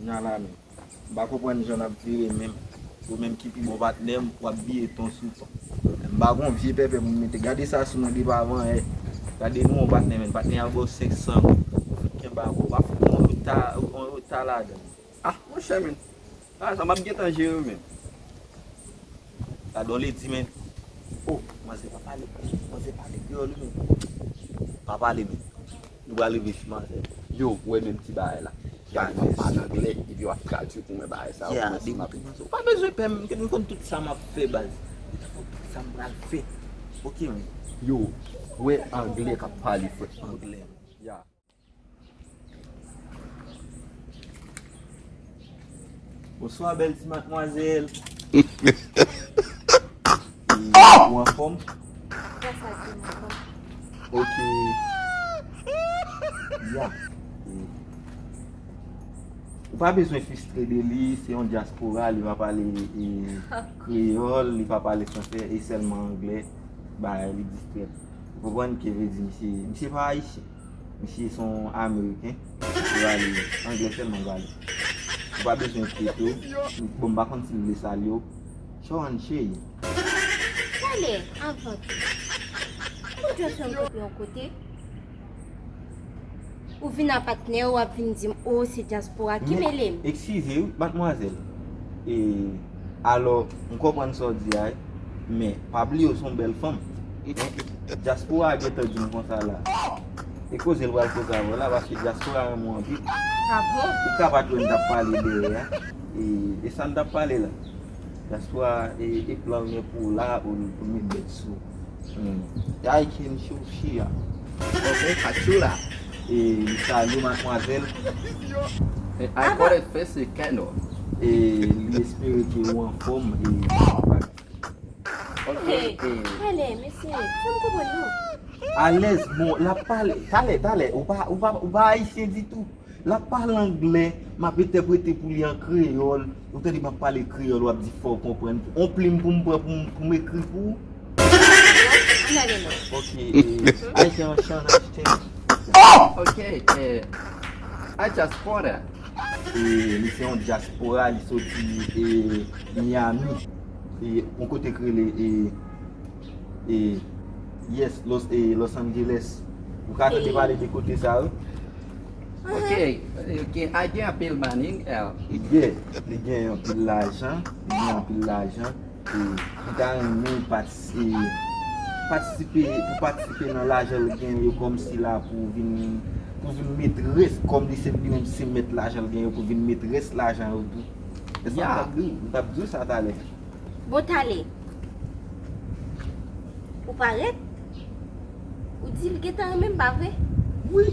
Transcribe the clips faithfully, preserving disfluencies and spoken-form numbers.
Nan la menm. M pa konprann jan n ap vire menm. Ou menm ki pi bon patnè m, w ap biye ton sou ton. M pa gon vye pèpè pou m mete. Gade sa sou mwen depi avan yè. Gade nou yon patnè menm. Patnè a ba w senk san goud. Ou fout kenbe akò. W ap fout yon reta, yon reta ladan. Ah, monchè, men. Ah, sa m ap gentan jere, men. Gade yon ledi, men. Oh, manzè pa pale. Manzè pale kreyòl, wi, men. Pa pale, men. Nou pral rive fi manzè. Yo, ou wè menm ti bagay la. Ki al fè pale anglè, epi w ap tradui pou mwen bagay sa yo, pou mwen si m ap. Ou pa bezwen pè m, m konn tout sa m ap fè, baz. Ou ta fè tout sa m pral fè. Ok, men. Yo, ou wè anglè k ap pale, frè. Anglè. Ya. Bonswa, bèl ti madmwazèl. E, ou anfòm? Gras a Dye, m anfòm. Ok. Ya. E, ou pa bezwen fristre de li, se yon dyaspora, li pa pale, e, kreyòl, li pa pale fransè, e sèlman anglè, bagay li distrè. Ou konprann ke vle di misye, misye pa ayisyen. Misye se yon Ameriken. Li pale anglè sèlman, li pale. Ou pa bezwen enkyete w. Bon, m pa konn si l vle salye w. Shawn Shea. Talè, avan tou. Ou just wè m kanpe yon kote. Ou vin a patnè w, w ap vin di m, "O, se dyaspora." Ki mele m? Eskize wi, madmwazèl. E, alò, m konprann sa w di a, men pa bliye w se yon bèl fanm. Dyaspora a gentan di m konsa la. E koze l pral koze avè w la, paske dyaspora renmen w anpil. Ah bon? Ou ka pa t wè n t ap pale dèyè a. E, e sa n t ap pale la. Dyaspora, e, e plan l gen pou w la, pou l, pou l met bèt sou. Hmm. Yay Ken Shia. Ok, Kachula. E li salye w, madmwazèl. E I call it face candle. E li espere ke ou anfòm. E, ok, e. Alè, mesye, fè m konprann non. Alèz, bon, l ap pale. Talè, talè, ou pa, ou pa, ou pa ayisyen ditou. L ap pale anglè, m ap entèprete pou li an kreyòl. Ou tande m ap pale kreyòl, w ap di fò w konprann. On plim pou m pran pou m, pou m ekri pou ou? Ann ale non. Ok, e, I can understand. Ok, e, I just bought it. E, li se yon dyaspora, li soti, e, Miami. E, yon kote k rele, e, E, yes, Los, e, Los Angeles. Ou ka tande pale de kote sa yo? Ok, ok, a gen anpil manin, eh. Li gen, li gen anpil lajan, li gen anpil lajan. E, li ta renmen patis-, e, patisipe, pou patisipe nan lajan l gen yo kòmsi la pou vin, pou vin met rès, kòm li se li menm se mèt lajan l gen yo, pou vin met rès lajan yo tou. E sa m t ap di w, m t ap di w sa talè. Bon, talè. Ou parèt? Ou di l gentan renmen m, pa vre? Wi.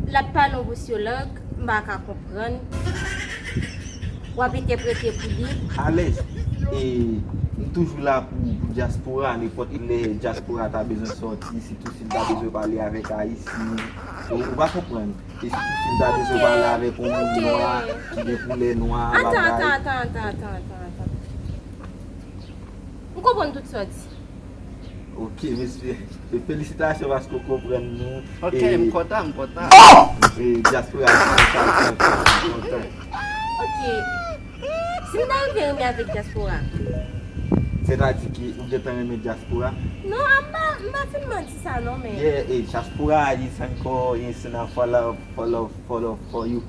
L ap pale yon bòs yon lang, m pa ka konprann. W ap entèprete pou li. Alèz. E, m toujou la pou, pou dyaspora, nenpòt lè dyaspora ta bezwen sòti, sitou si l ta bezwen pale avèk Ayisyen. Ou, ou pa konprann. E sitou si l ta bezwen pale avèk yon moun nwa, ki gen koulè nwa, bagay. Atann, atann, atann, atann, atann, atann. M konprann tout sa w di. Ok, mesye. E felisitasyon paske w konprann nou. Ok, e m kontan, m kontan. E dyaspora, m kontan. Ok. Si m ta rive renmen avèk dyaspora. Sètadi ke ou gentan renmen dyaspora? Non, m pa, m pa fin manti sa non, men. Yeah, e dyaspora is ankò, is nan follow, follow, follow for you.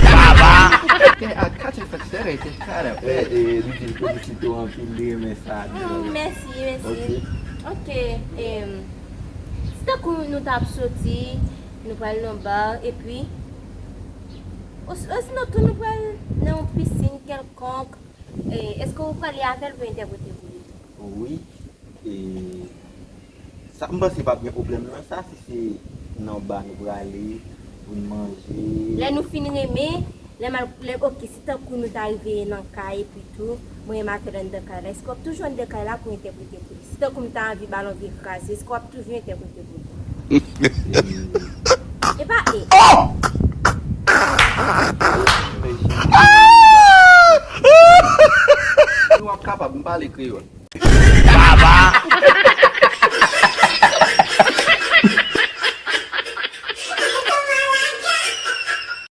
Baba! Ok, I catch it for today, just kind of. E, e, li di l felisite w anpil, li renmen sa. Mm, mèsi, mèsi. Ok. Ok, em, si tankou nou t ap soti, nou pral nan bar, epi, os-, osinon tou nou pral nan yon pisin kèlkonk, e, èske ou prale avè l pou entèprete pou li? Wi. E, sa, m panse p ap gen pwoblèm nan sa, si se nan ba nou prale, pou n manje. Lè nou fin renmen, lè m al, lè, ok, si tankou nou ta rive nan kay, epi tou, mwen renmen avè l anndan kay la, èske w ap toujou anndan kay la pou entèprete pou li? Si tankou m ta anvi ba l yon vye kraze, èske w ap toujou entèprete pou li? E pa e. Si w ap kapab, m pale kreyòl.